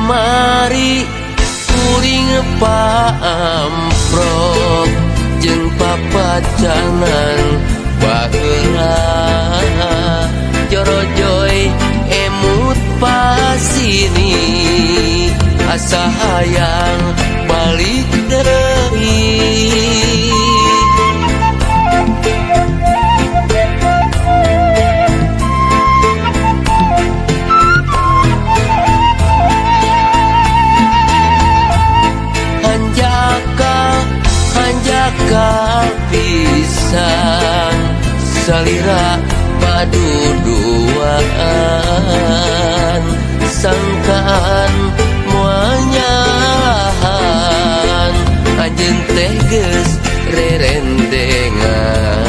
Kamari kuring paamprok jeung papacangan baheula, jorojoy emut pasini, asa hayang balik deui. Hanjakal, hanjakal pisan, salira paduduaan, sangkaan moal nyalahan, anjeun teh geus rerendengan.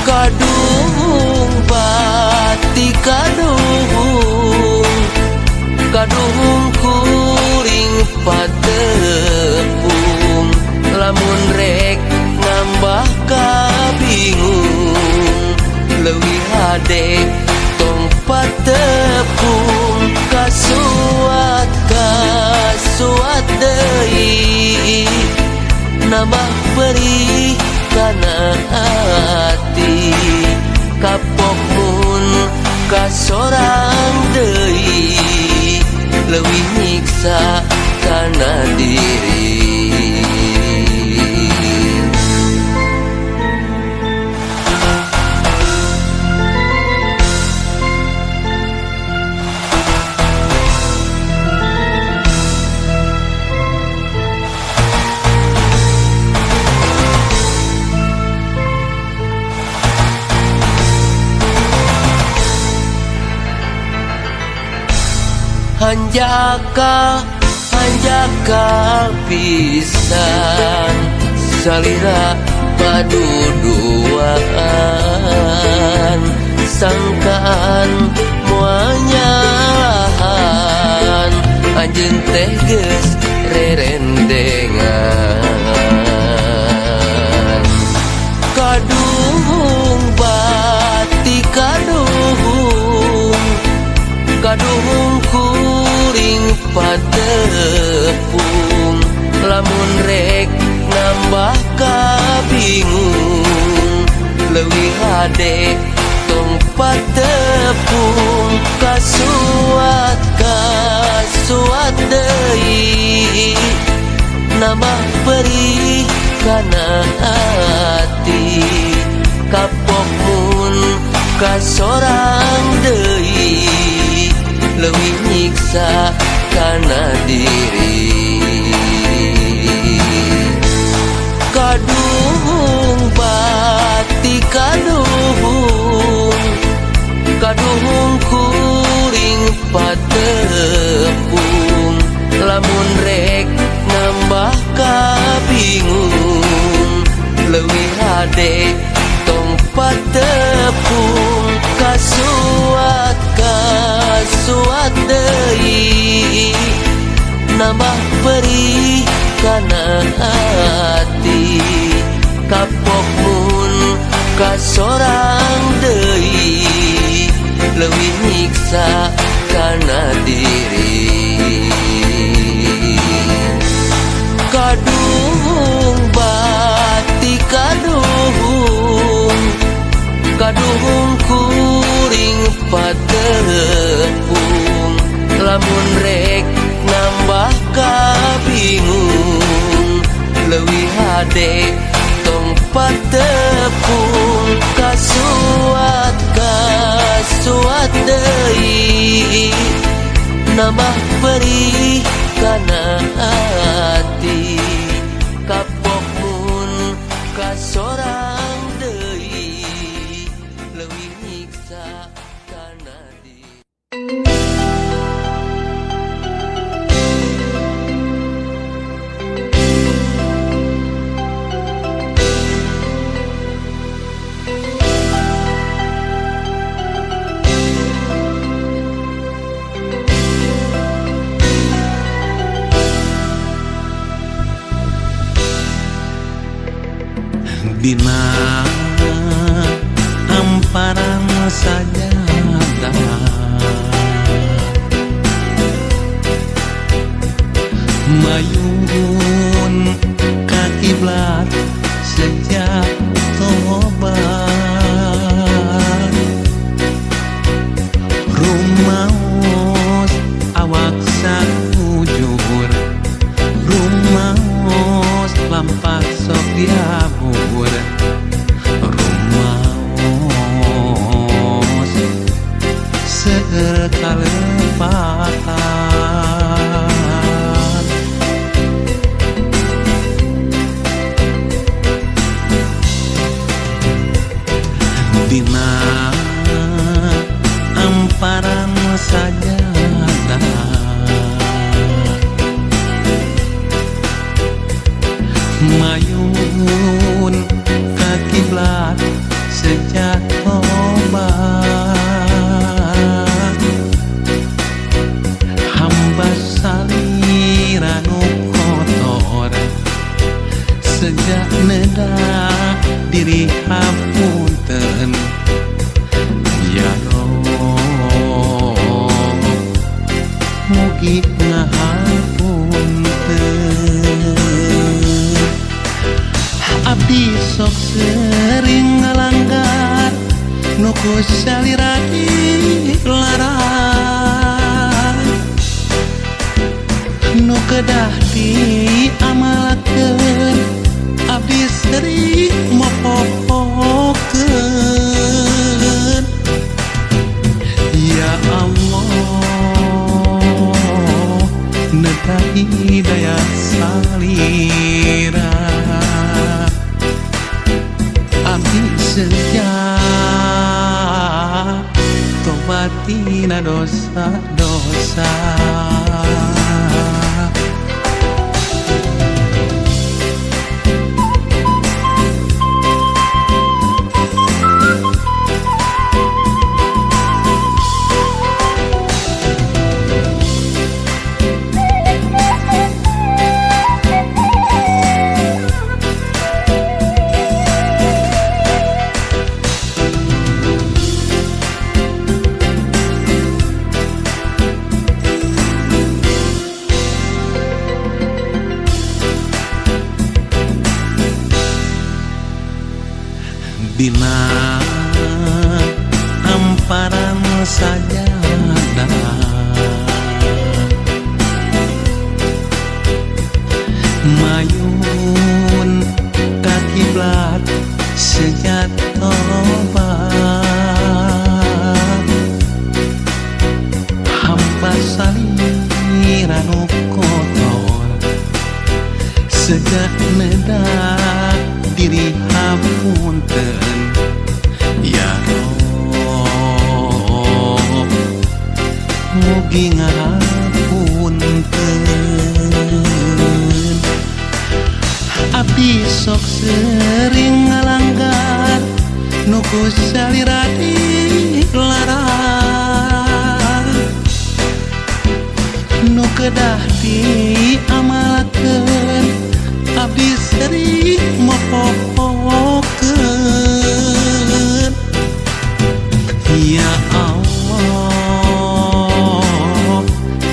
Kaduhung bati kaduhung, kaduhung kuring patepung, lamun rek nambah kabingung, leuwih hade tong patepung. Kasuat, kasuat deui, nambah perih kana ati, kapok mun kasorang deui, leuwih nyiksa kana diri. Hanjakal, hanjakal pisan, salira paduduaan, sangkaan moal nyalahan, anjeun teh geus rerendengan. Kaduhung bati kaduhung, kaduhung kuring patepung, lamun rek nambah kabingung, leuwih hade tong patepung. Kasuat, kasuat deui, nambah perih kana ati, kapok mun kasorang deui, leuwih nyiksa kana diri. Kaduhung bati kaduhung, kaduhung kuring patepung, lamun rek nambah kabingung, leuwih hade tong patepung. Kasuat, kasuat deui, nambah perih kana ati, kapok mun kasorang deui, leuwih nyiksa kana diri. Kaduhung bati kaduhung, kaduhung kuring patepung, lamun rek nambah kabingung, leuwih hade tong patepung. Kasuat, kasuat deui, nambah perih kana ati, kapok mun kasorang deui, leuwih nyiksa kana diri. Dina hamparan sajadah. Mayun ka kiblat sejak tobat. Rumaos awak sakujur, rumaos lampah sok diabur, rumaos seueur kalepatan. Dina amparan sajadah mayun ka kiblat sejak tobat. Hamba salira nu kotor sejak neda diri hapunten. Ya Rob, mugi ngahapunten. Abdi sok sering ngalanggar nu ku salira dilarang, nu kedah diamalkeun abdi sering mopohokeun. Ya Allah, neda hidayah salira. Abdi sejak tobat tina dosa-dosa. Dina amparan sajadah mayun ka kiblat sejak tobat. Hampa salira nu kotor sejak neda diri hapunten. Ya Rob, mugi ngahapunten. Abdi sok sering ngalanggar nu ku salira dilarang, nu kedah diamalkeun abdi sering mopohokeun. Ya Allah,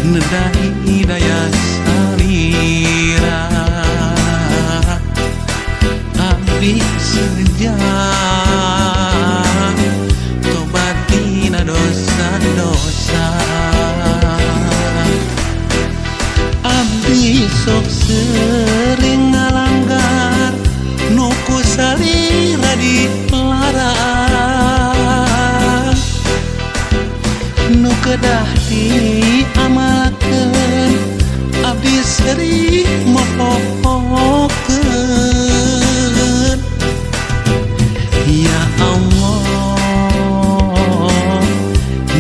neda hidayah salira. Abdi sejak tobat tina dosa-dosa. Abdi sok sering ngalanggar nu ku salira dilarang, nu kedah diamalkeun abdi sering mopohokeun. Ya Allah,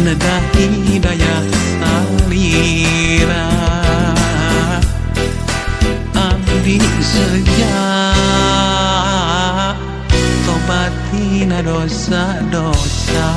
neda hidayah salira. Abdi sejak tobat tina dosa-dosa.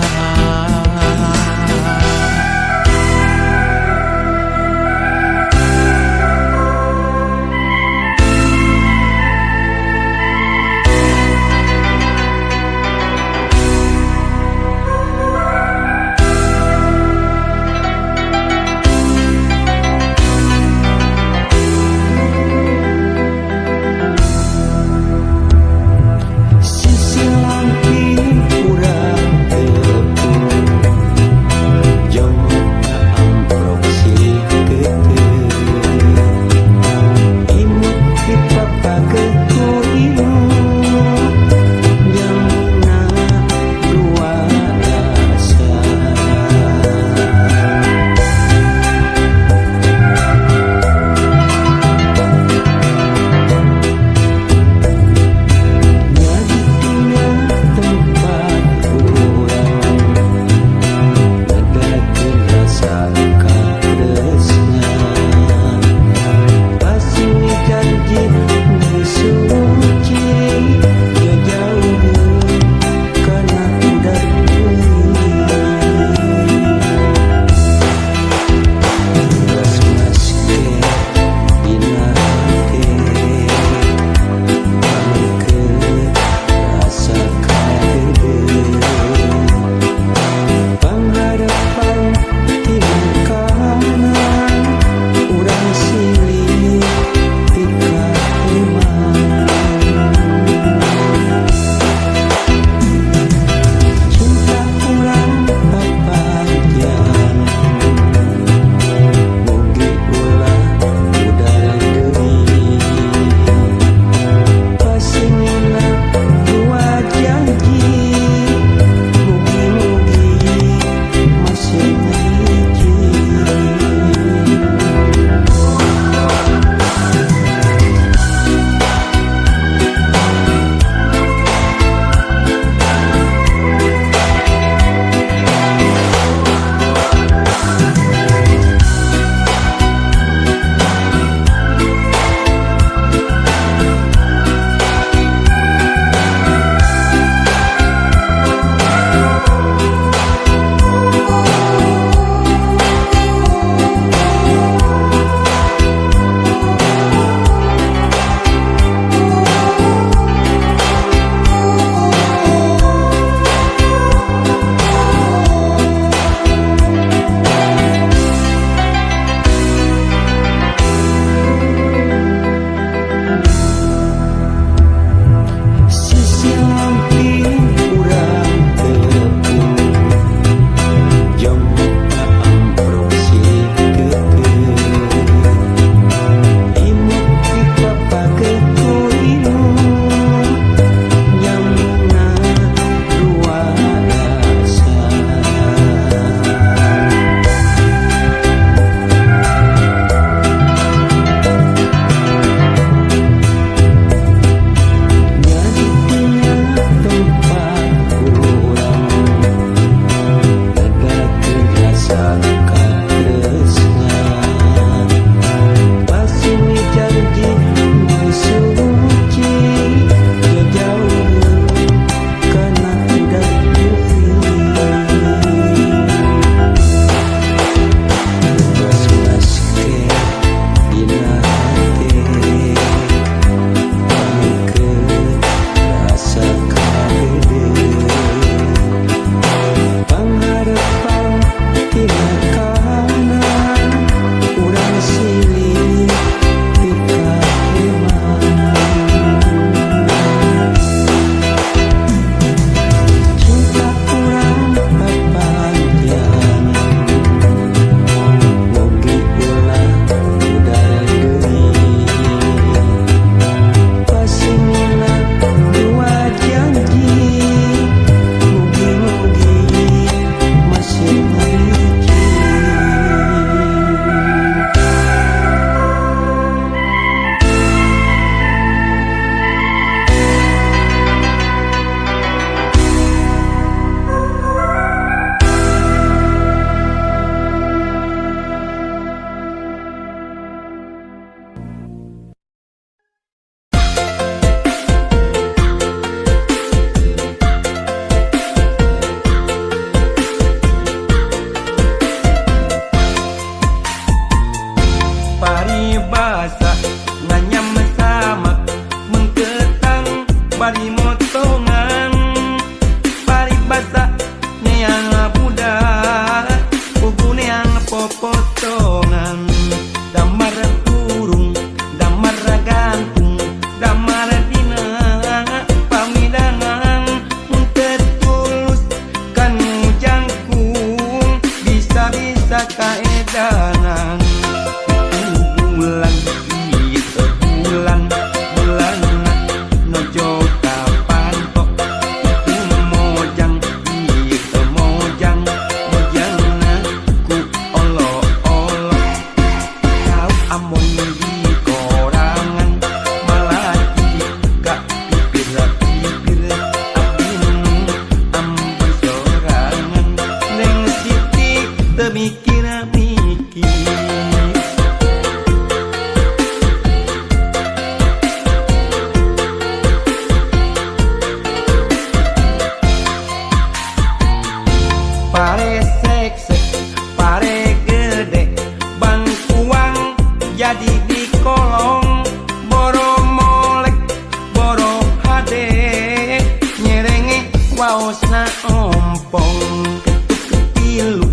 waosna ompong. Ketuk tilu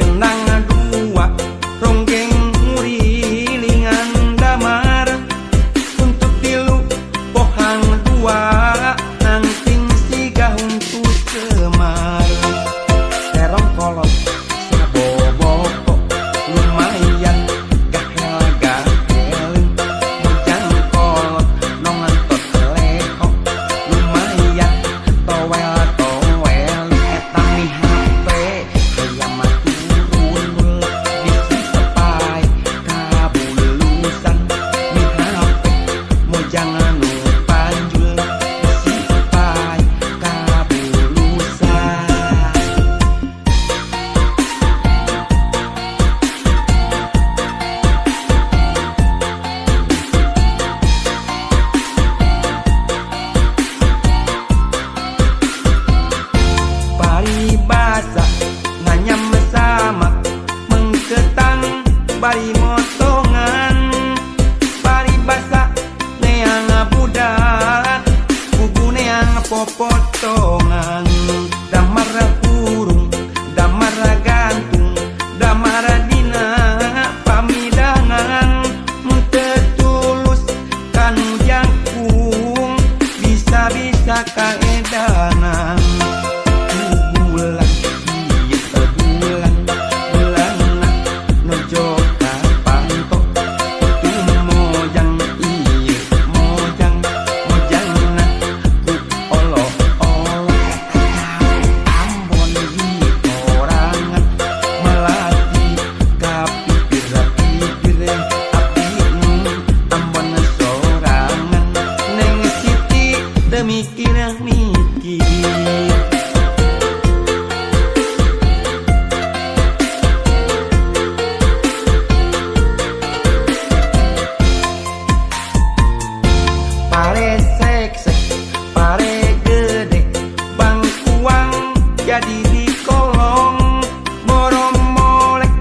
kenang dua ronggeng ngurilingan damar. Untuk tilu pohang dua nangting siga huntu semar. Terong kolot saboboko lumayan gahel gahel. Mojang kolot nongentot lehok lumayan towel towel. Eta mi HP hayam mah turun bisi tepai kabulusan. Mi HP mojang anu panjul bisi tepai kabulusan. Paribasa nganyam sama mengketang bari motongan. Paribasa neang budak bubu neang popotongan. Damar hurung damar gantung damar dina pamidangan. Mun teu tulus kanu jangkung bisa-bisa kaedanan. Bulan ieu bulan bulanna nojo ka panto. Tu mojang ieu mojang mojangna ku olo-olo. Eta cau Ambon di korangan melati ka pipir-pipir. Abdi nu Ambon sorangan Neng Siti teu mikir mikir. Pare seksek pare gede bangkuang jadi di kolong. Boro molek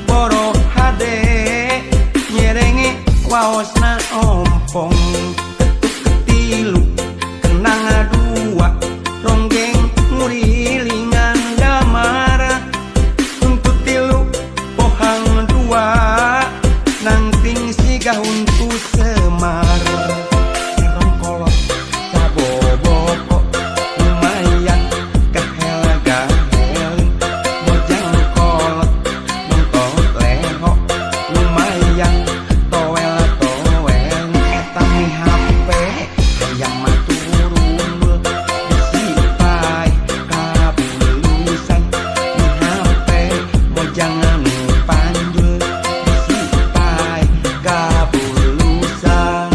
boro hade nyerenge waosna ompong. Ketuk ketilu kenang dua ronggeng ngurilingan damar. Untuk tilu pohang dua nangting siga huntu semar. Terong kolot saboboko lumayan gahel gahel. Mojang kolot nonton lehok lumayan towel towel. Eta mi HP hayam mah turun bisi paeh kabulusan. Mi HP mojang anu panjul bisi paeh kabulusan.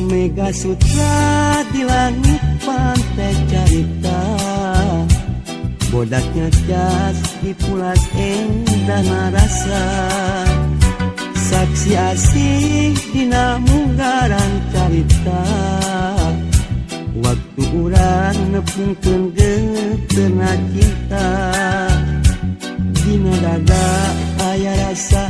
Mega Sutra di langit pantai carita. Bodaknya jas di pulas endah narasa. Saksi asih dina munggaran carita. Waktu urang nepungkeun geuteuhna cinta. Dina dada aya rasa,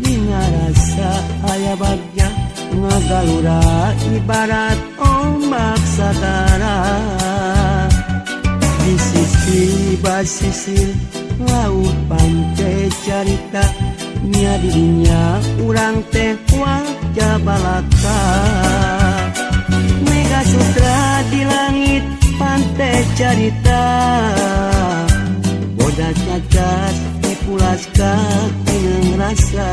dina rasa aya bagja ngagalura ibarat ombak sagara. Di sisi basisir laut pantai carita nya didinya urang teh wajah balaka. Mega Sutra di langit pantai carita. Bodak cacat dipulas kaki rasa.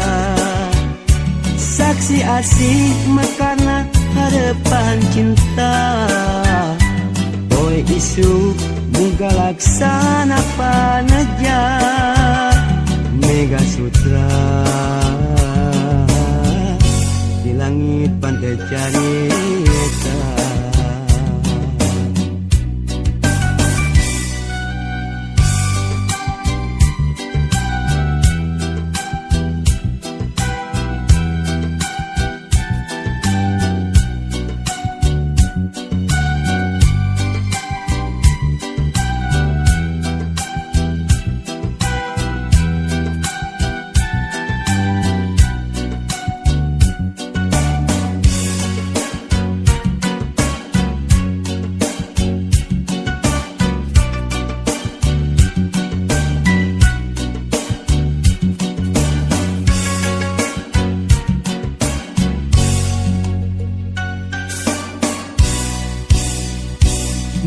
Saksi asih mekana harapan cinta. Boy isu muga laksana paneja. Mega Sutra di langit pantai pantai carita.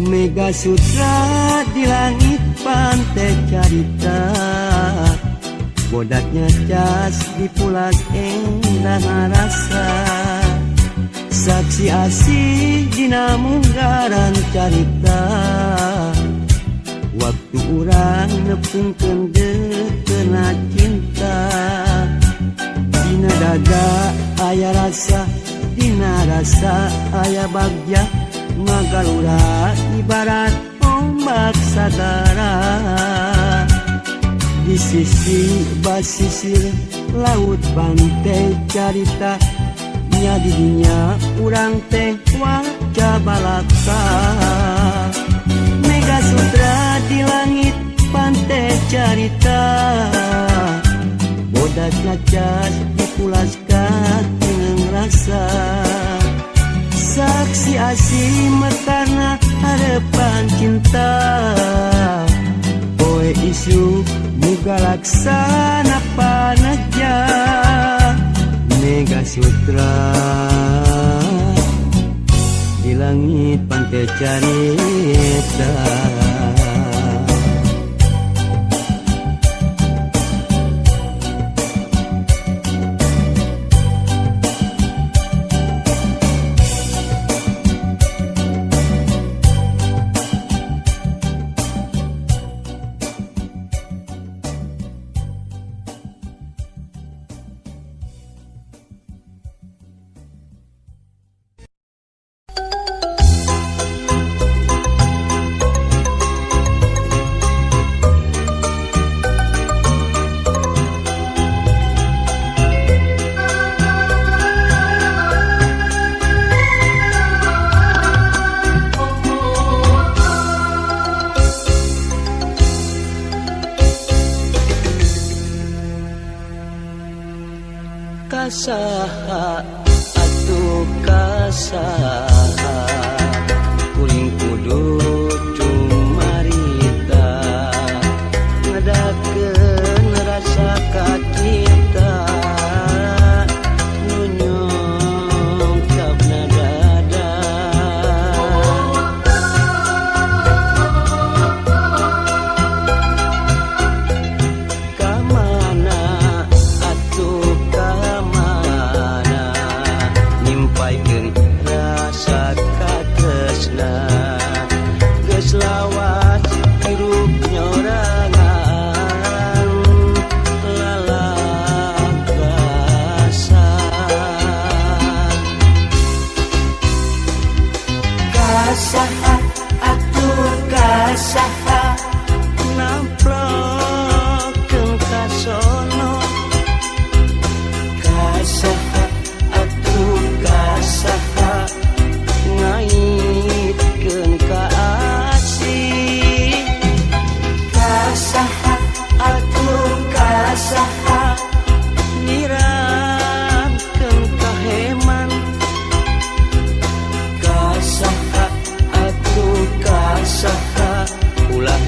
Mega Sutra di langit pantai carita, bodaknya cas dipulas endah rasa. Saksi asih dina munggaran carita, waktu urang nepungkeun deukena cinta. Dina dada aya rasa, dina rasa aya bagja, magalura ibarat ombak sagara. Di sisi basisir laut pantai carita, nya didinya urang teh waca balaka. Mega Sutra di langit pantai carita, bodak ngacas dipulas katineng rasa. Saksi asih mekarna harapan cinta, poe isuk muga laksana paneja. Mega Sutra di langit pantai carita. Kasaha atuh kasaha kuring kudu cumarita, ngadakeun rasa ka cinta nu nyungkapna dada. Kamana atuh kamana nyimpaikeun rasa katresna, geus lawas hirup nyorangan lalakasan. Kasaha atuh kasaha namplokeun kasono, kasaha atuh kasaha ngaitkeun ka asih, kasaha atuh kasaha nyiramkeun kaheman, kasaha atuh kasaha ulah.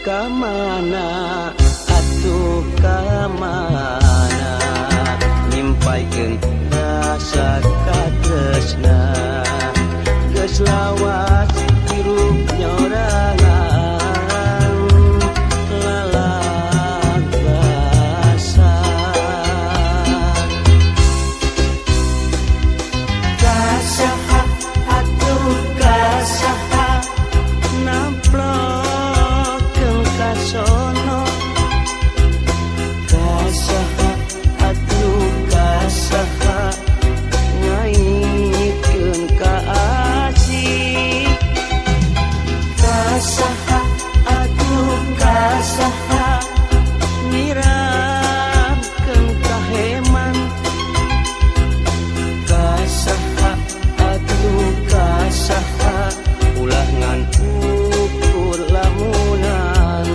Ka mana atuh ka mana nyimpaikeun rasa katresna geus lawas hirup nyorangan lalagasan. Kasaha atuh kasaha namplokeun kasono kasaha atuh kasaha ngaitkeun ka asih kasaha atuh kasaha nyiramkeun kaheman kasaha atuh kasaha ulah ngan ukur lamunan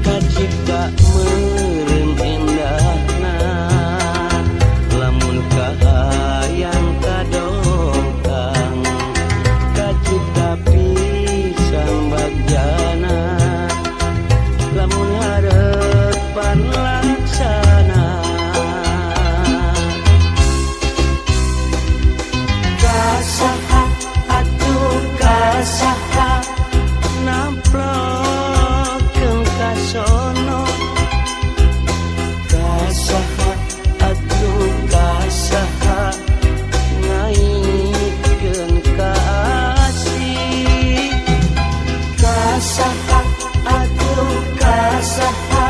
kacipta meureum endahna lamun kahayang kadongkang kacipta pisan bagjana lamun harepan laksana. Kasaha atuh kasaha namplokeun kasono kasaha atuh kasaha ngaitkeun ka asih kasaha atuh kasaha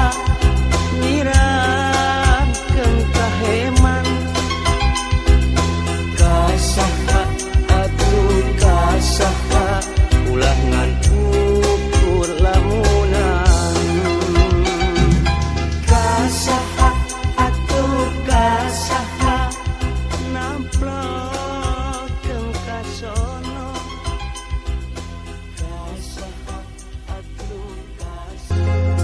nyiramkeun kaheman kasaha atuh kasaha ulah ngan ukur lamunan kasaha atuh kasaha namplokeun kasono kasaha atuh kasaha.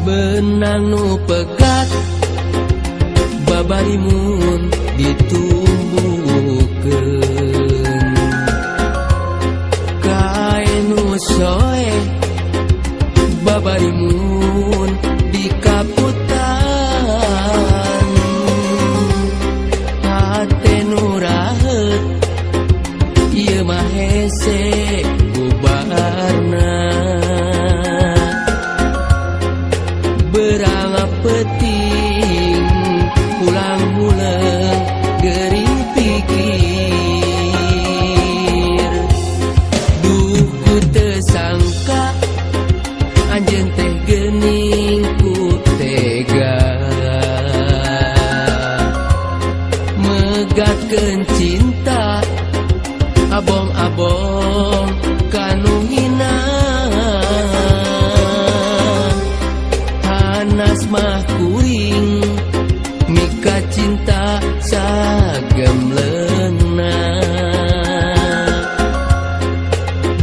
Benang nu pegat babarimun ditumbuhkeun kain nu soe babarimun dikaputan hate nu raheut ieu mah hese bubarna berang peting pulang huleung gering pikir duh ku teu sangka anjeun teh geuning ku tega megatkeun cinta abong-abong kanu hina hanas mah kuring mika cinta sagemleungna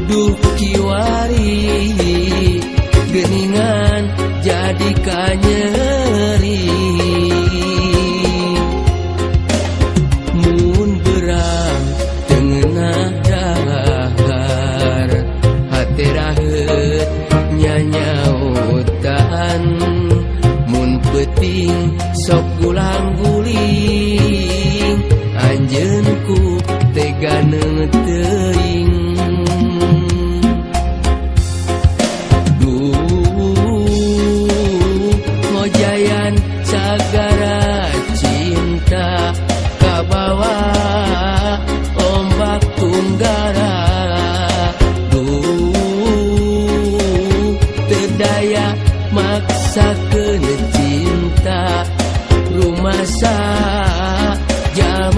duh kiwari geuningan jadi kanyeri mun berang teu ngeunah dahar hate raheut nyanyautan mun peuting sok gulang-guling anjeun.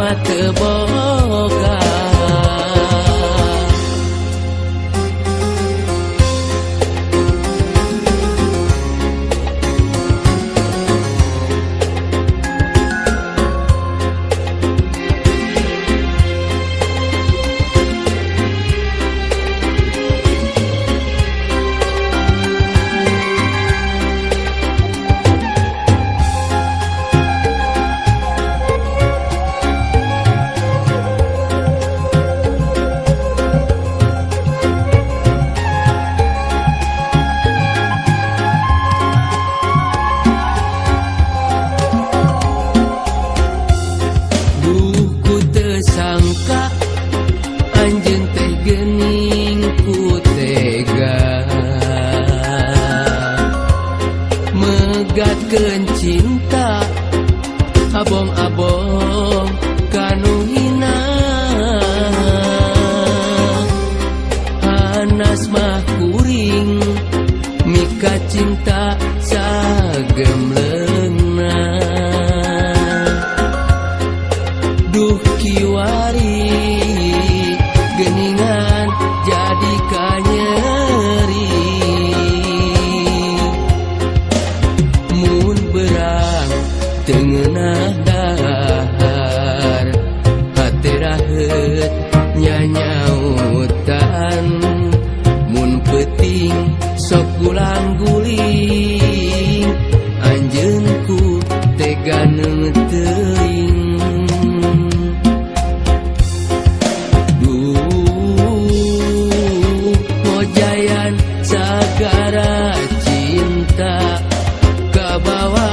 jalma teu boga. Sangka anjeun teh geuning ku tega megatkeun cinta abong-abong kanu hina. Hanas mah kuring mika cinta sagemleungna. Duh kiwari geningan jadi kanyeri. Mun berang teu ngeunah dahar hate raheut nyanyautan. Mun peuting sok gulang-guling anjeun ku tega neuteuing. Mojayan sagara cinta kabawa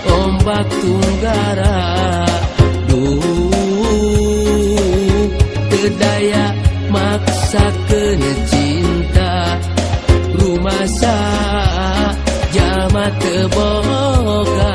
ombak tunggara. Duh teu daya maksakeun cinta rumasa jalma teu boga.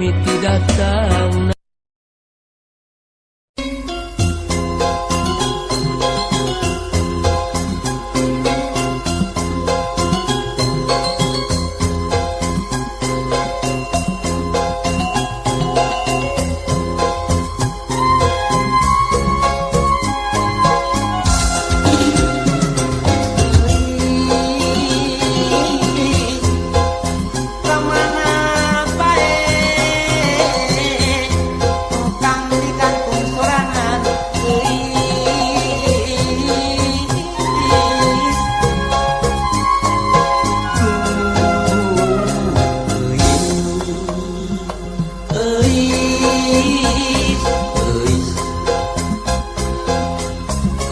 Mimiti datang.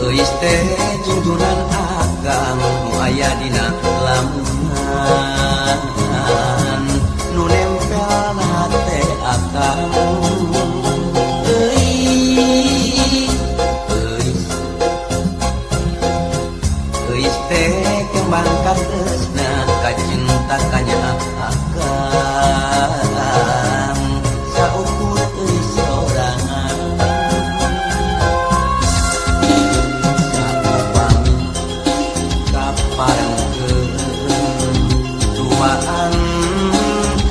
Euis teh jungjunan akang nu aya dina lamunan nu nempelna teh akang. Euis, euis, euis teh kembang katresna kacinta kanya akang saukur euis sorangan.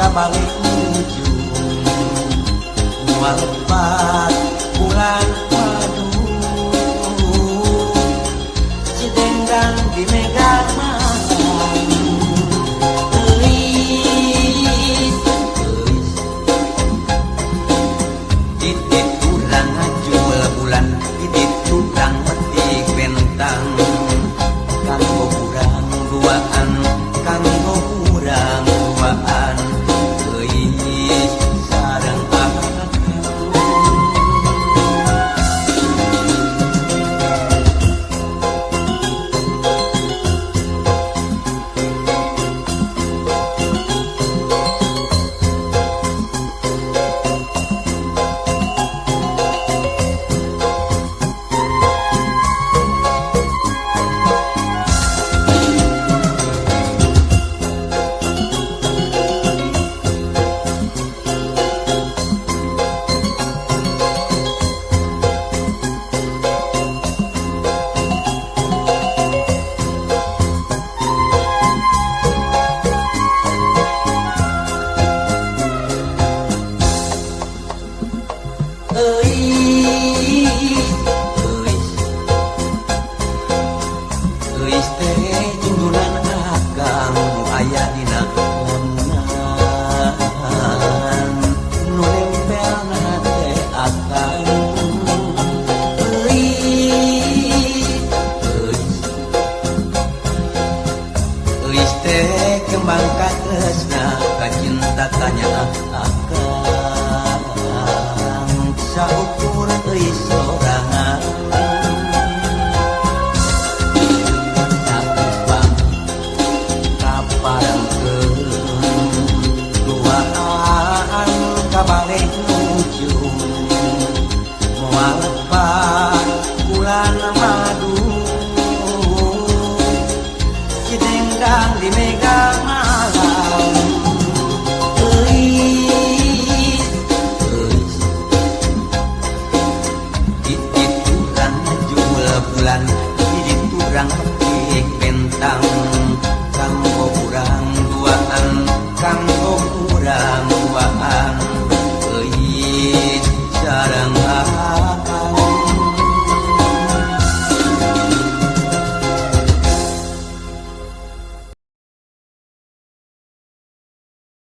Kabalik ujung moal lepat bulan madu cidengdang di mega malam. Euis, euis, titik urang ngajul bulan titik urang petik bentang kanggo urang duaan kanggo urang duaan. Euis, euis, euis teh jungjunan akang nu aya dina lamunan nu nempelna teh akang. Euis, euis, euis teh kembang katresna kacinta kanya akang saukur euis sorangan. Sakupang kaparengkeun duaan kabalik ujung moal lepat bulan madu cidengdang di mega malam. Euis, euis, titik urang ngajul bulan titik urang.